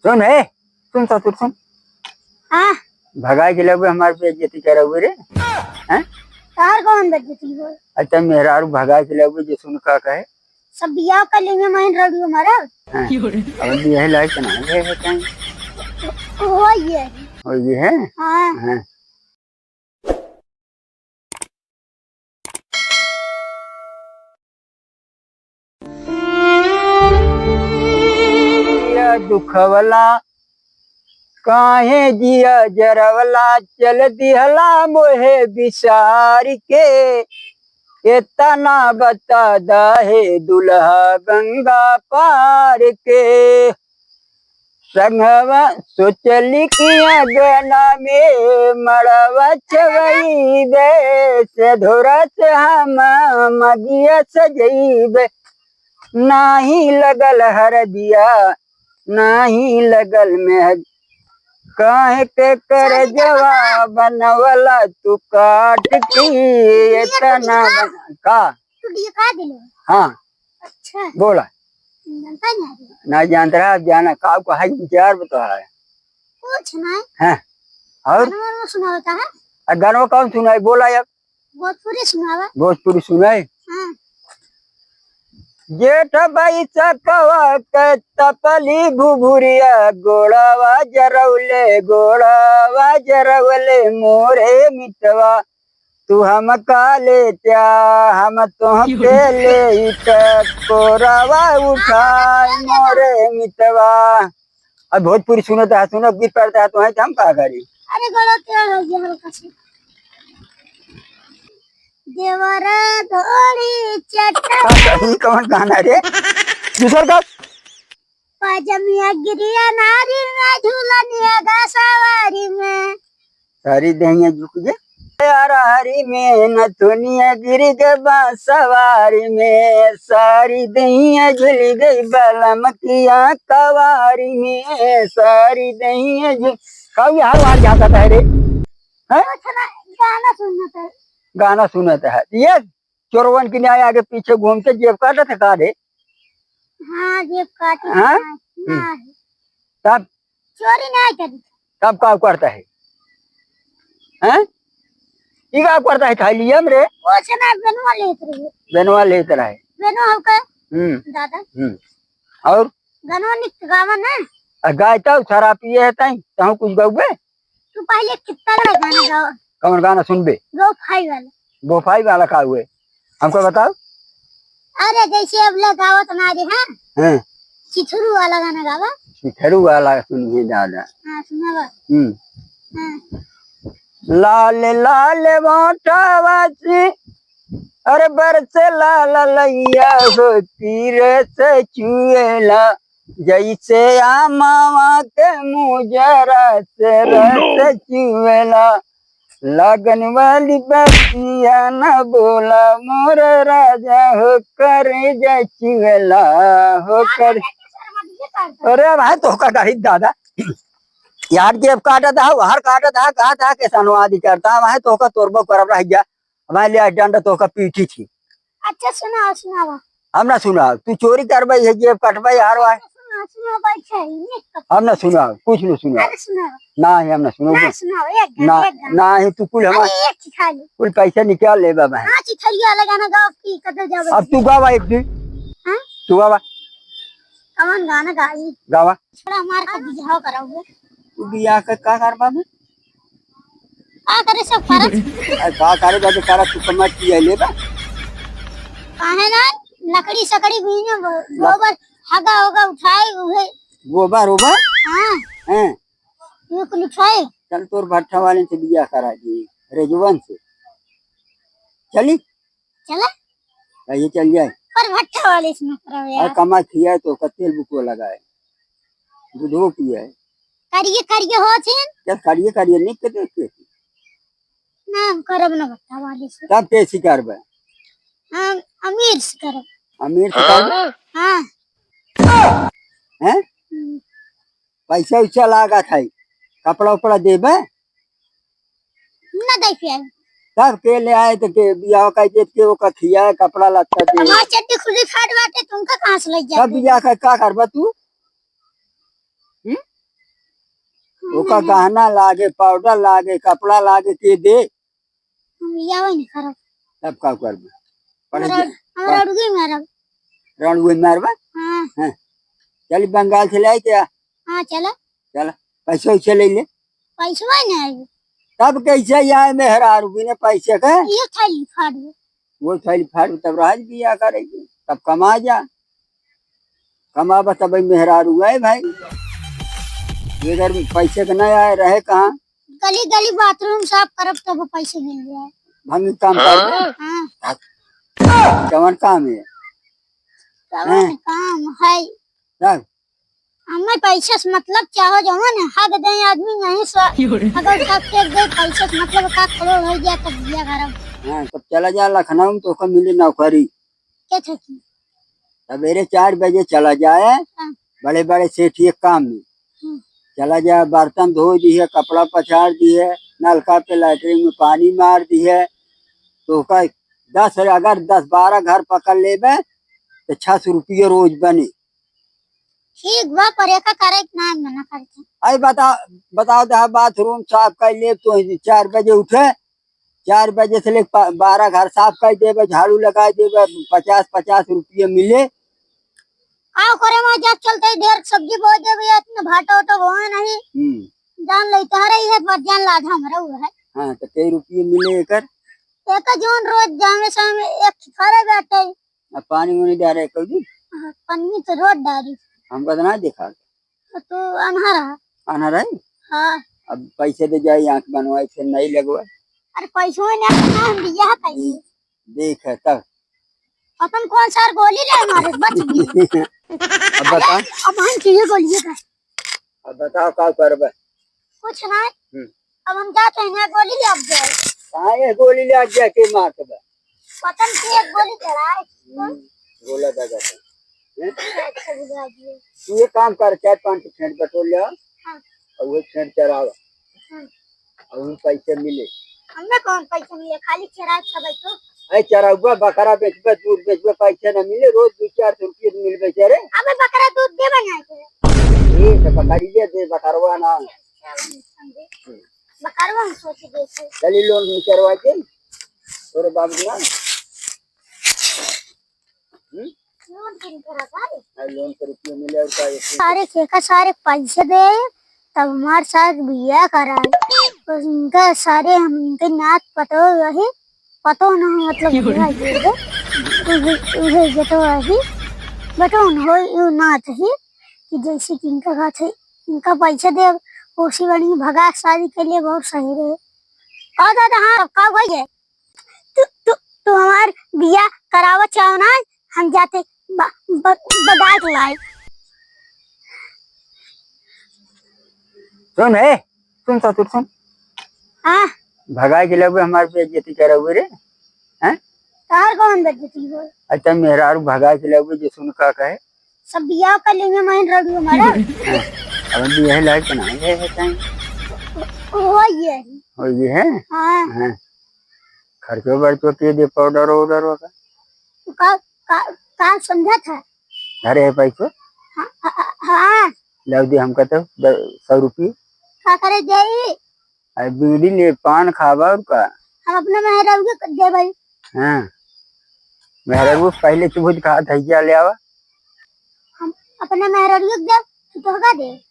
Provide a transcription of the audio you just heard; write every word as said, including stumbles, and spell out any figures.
सुन हे, सुन ससुर सुन। हाँ। भगाए के लगबे हमार बेइज्जती करबे रे। हैं? तार कौन बेइज्जती हो? अच्छा मेहरारू भगाए के लगबे जे सुन का कहे। सब बियाह कर लेंगे मैं रड़ू हमारा। हाँ। अब बियाह लायक ना है, है कहीं। हो ये। हो ये है? हाँ। हाँ। जिया दुखवला, काहे जिया जरवला, चल दिहला मोहे बिसार के। एतना बता दा हे दुल्हा गंगा पार के। संगवा सोचली कि अगना में मड़वा चवइबे, सेधोरा से हम मगिया सजइबे। नाही लगल हरदिया, नाही लगल मेहंदी, काहे के करजवा बनवला तू काट की एतना बन-, का? तू ये का दिलो? हाँ। अच्छा। बोला। जानता नहीं है। ना जानता रहा, अब जाना, का, का है विचार बता है। कुछ नहीं। हाँ। और? गाना वाना सुनावता है? आ, गाना कौन सुनाई? बोला यार। भोजपुरी सुनावा। भोजपुरी सुनाई? हाँ। जेठ बैसखवा के तपली भुभुरिया, गोड़वा जरौले, गोड़वा जरौले मोरे मितवा। तू हमका ले जा, हम तोहके ले त कोरवा उठाए मोरे मितवा। अब भोजपुरी सुनत है, सुनत गीत पढ़त है, तो है तो हम का करी? अरे गलत है, ये हल्का से। देवरा धोड़ी चट। का, ई कौन गाना रे? दूसर का? पजमिया गिरिया नारी में, झूलनिया गा सवारी में। सारी दहिया झुक गे। यार हरी में नथुनिया गिर गे बांसवारी में, सारी दहिया झुल गई बलम किया कवारी में, सारी दहिया झुल। का ये हर बार जाता था रे? हैं? गाना सुनता है। गाना सुनता है। ये चोरवन की न्याय आगे पीछे घूमते जेब काटत है का रे? हाँ, जेब काटत है। हाँ? ना, हम्म। ना है। तब? चोरी नहीं करी। तब का करता है? हैं? ई का करता है थालिया में रे? वो छना बेनवा लेत रहे। बेनवा लेत रहे। बेनवा हो के? हम्म। दादा। हम्म। और? गनवा निक गावा ना। आ, गाय तो शराब पिए है ताई, तहु कुछ गउबे? तू पहले कितना बड़ा गाना गावा। कौन गाना सुनबे? गोफाई वाला। गोफाई वाला का हुए? हमको बताओ। अरे जैसे अब ले गावत ना रे, हाँ? हाँ। चिथरू वाला गाना गावा। चिथरू वाला सुनिए दादा। हाँ, सुनावा। हम्म। हाँ। लाल लाल मोटावा से, अरे बरसे लाल लैया हो, तीर से चुएला। जैसे आमावा के मुजरा से रस चुवेला, लगन वाली बतिया न बोला, मोर राजा हो करेजा चुवेला, हो कर। अरे भाई, तोहका डाही दादा, यार जेब काटत हा, हर काटत हा, कहा था के सनवादी करता, वहाँ तोहका तोरबो करब रह गया। हमारे लिए डंडा तोहका पीठी थी। अच्छा, सुनावा, सुनावा। हम ना सुनाव, तू चोरी करबे, ये जेब कटबे, हार वाय। अच्छा, सुनावा, सुनावा, भाई, सही नहीं। हम ना सुनाव, कुछ ना सुनाव। अरे, सुनावा। ना ही हम ना सुनाव। ना सुनावा, एक गाना, ना, एक गाना। ना ही तू कुल हमार, अरे, एक चिखाली। कुल पैसा निकाल लेबा मैं। हाँ, चिखाली वाला गाना गावा कि कदर जावे। अब तू गावा एक दिन। हाँ? तू गावा। कौन गाना गाई? गावा। थोड़ा हमार का बियाह कराओगे? तू बियाह का, का करबा बे? का करे सब करत? अरे का करे बा, तो सारा तू कमा किया ले बा। काहे ना? लकड़ी सकड़ी बीने गो-, लक- गोबर हगा होगा उठाए उहे। गोबर ओबर? हाँ। हैं? ये कुल उठाए। चल तोर भट्ठा वाले से बियाह करा दी, रेजवन से। चली? चला? कहिए चल जाए। पर भट्ठा वाले से ना करावे और यार। कमा खिया तो का तेल बुको लगाए। दूधो पिए। करिए, करिए हो छिन। क्या करिए, करिए नहीं के देख के? ना, हम करब ना भट्ठा वाले से। तब कैसी करबे? हम अमीर से करब। अमीर से करबे? हाँ। हैं? हम्म। पैसा उसा लागत है, कपड़ा उपड़ा देबे? ना दे पिया। तब के ले आए तो के बियाह का देख के ओका खिया कपड़ा लत्ता दे। हमार चड्डी खुली फाट बाटे, तुमका कहाँ से ले जाते? तब बियाह का, का करबा तू? हम्म? ओका गहना लागे, पाउडर लागे, कपड़ा लागे, के दे? हम बियाह नहीं करब। तब का करबे? पढ़े हमरा, के, हमरा पढ़- अड़ुए मारब। रणुए मारबा? हाँ। हाँ। चल बंगाल से ले आई क्या? हाँ, चला। चला, पैसा वैसा ले ले। पैसवा नहीं आए। तब कैसे आए मेहरारू बिना पैसे के? ये थैली फाड़ दे। वो थैली फाड़ के तब रहा बियाह करेगी, तब कमा जा। कमाबा तब मेहरारू आए भाई। अगर पैसे के नहीं आए, रहे कहाँ? गली गली बाथरूम साफ करब तब पैसे मिल जाए। भंगी काम कर। हाँ। कवन काम है? कवन हैं? काम है? तब? हमें पैसे से मतलब चाहो जवन हक दे आदमी नहीं सो। अगर सब फेंक दे पैसे से मतलब का करोड़ हो गया तब दिया करब। हाँ, तब चला जा लखनऊ में, तोका मिली नौकरी। के थे की? सवेरे चार बजे चला जाए, हाँ। बड़े बड़े सेठ एक काम में। हम्म। चला जाए, बर्तन धो दिहे, कपड़ा पछाड़ दिहे, नलका पे लैट्रिन में पानी मार दिहे, तोका दस, अगर दस बारह घर पकड़ लेबे, तो छह सौ रुपये रोज बने। ठीक बा, पर एका करे के ना मना करते। अरे बता, बताओ तो, हाँ, बाथरूम साफ कर ले, तो चार बजे उठे, चार बजे से लेके पा-, बारह घर साफ कर देबे, झाड़ू लगा देबे, पचास पचास रुपये मिले। का करे, वहाँ जाके चलते ही ढेर सब्जी बो देबे, इतना भाटा उटा बोए नहीं। हम्म। जान लेते हैं, रही है, पर जान लाद हमरा वो है। हाँ, तो कई रुपये मिले एकर? एक जौन रोज जामे सामे एक खरे बैठे। अब पानी उनी डारे कौजी? हाँ, पन्नी तो रोज डारी। हमका तो ना देखा। तो तू अनहर है। अनहर है? हाँ। अब पैसे दे जाई, आँख बनवाई, फिर नहीं लगवा। अरे पैसो नहीं, हम बियाह कइली। देख है तब। अपन कौन सार गोली ले मारे, बच गई। अब बता। अब हम चाहिए गोलिए का। अब बताओ का करबे? कुछ नहीं। हम्म। अब हम जाते हैं, गोली ले अब जाए। कहाँ ये गोली ले अब जाए के मार के बा? पता नहीं एक गोली चलाए। हम्म, गोला दादा का। हैं? अच्छा बुझा दिए। तू एक काम कर, चार पाँच ठो फेंट बटोर ले आ। हाँ। और वो फेंट चरावा। हाँ। और वो पैसे मिले। हमें कौन पैसे मिले, खाली चराए सब है तो। अरे चरौबा बकरा बेचबे, दूध बेचबे, पैसे न मिले, रोज दो चार सौ रुपये मिलबे करे। अबे बकरा दूध देबे ना करे। ए, तो बकरिए दे, बकरवा ना। अच्छा, अच्छा, हम समझे। हम्म। बकरवा हम सोच देते। चली लोन निकरवा के, तोरे बाबू ना। हम्म? लोन किन करा सारे? अरे लोन के रुपये मिले और का, एक सारे केका सारे पैसे दे, तब हमार साथ बियाह कराए। और इनका सारे हम इनके नात पतो रही, पतो ना हो, मतलब, बियाह के दे। उहे, उहे बेटो रही, बेटो न हो, यू नात ही कि जैसे कि इनका बात है, इनका पैसे दे, उसी वाली भगा शादी के लिए बहुत सही रहे। का दादा, हाँ, का भाई है? तू, तू, तू हमार बियाह करावा चाहो ना, हम जाते ब-, ब-, बगाए के लाई। सुन हे, सुन ससुर सुन। हाँ। भगाए के लगबे हमार बेइज्जती करउबे रे, हैं? तार कौन बेइज्जती हो? अच्छा मेहरारू भगाए के लगबे जे सुन का कहे। सब बियाह कर लेंगे, मैं रड़ू हमारा। हाँ, अब हम बियाह लायक बनाए गए हैं कहीं। वो ये है। वो ये है? हाँ। हाँ। खर्चो बर्चो के दे पाउडर वाउडर का? तू का, का, का समझा था? अरे है पैसो? हाँ, हाँ, हाँ। लाओ दे हमका तो द-, सौ रुपये। का करे जाई? अरे बीड़ी ले, पान खाबा और का? हम अपने मेहरारू के दे भाई। हाँ। मेहरारू पहले चुभुत कहा था, क्या ले आवा? हम अपने मेहरारू के दे, तू तो का दे?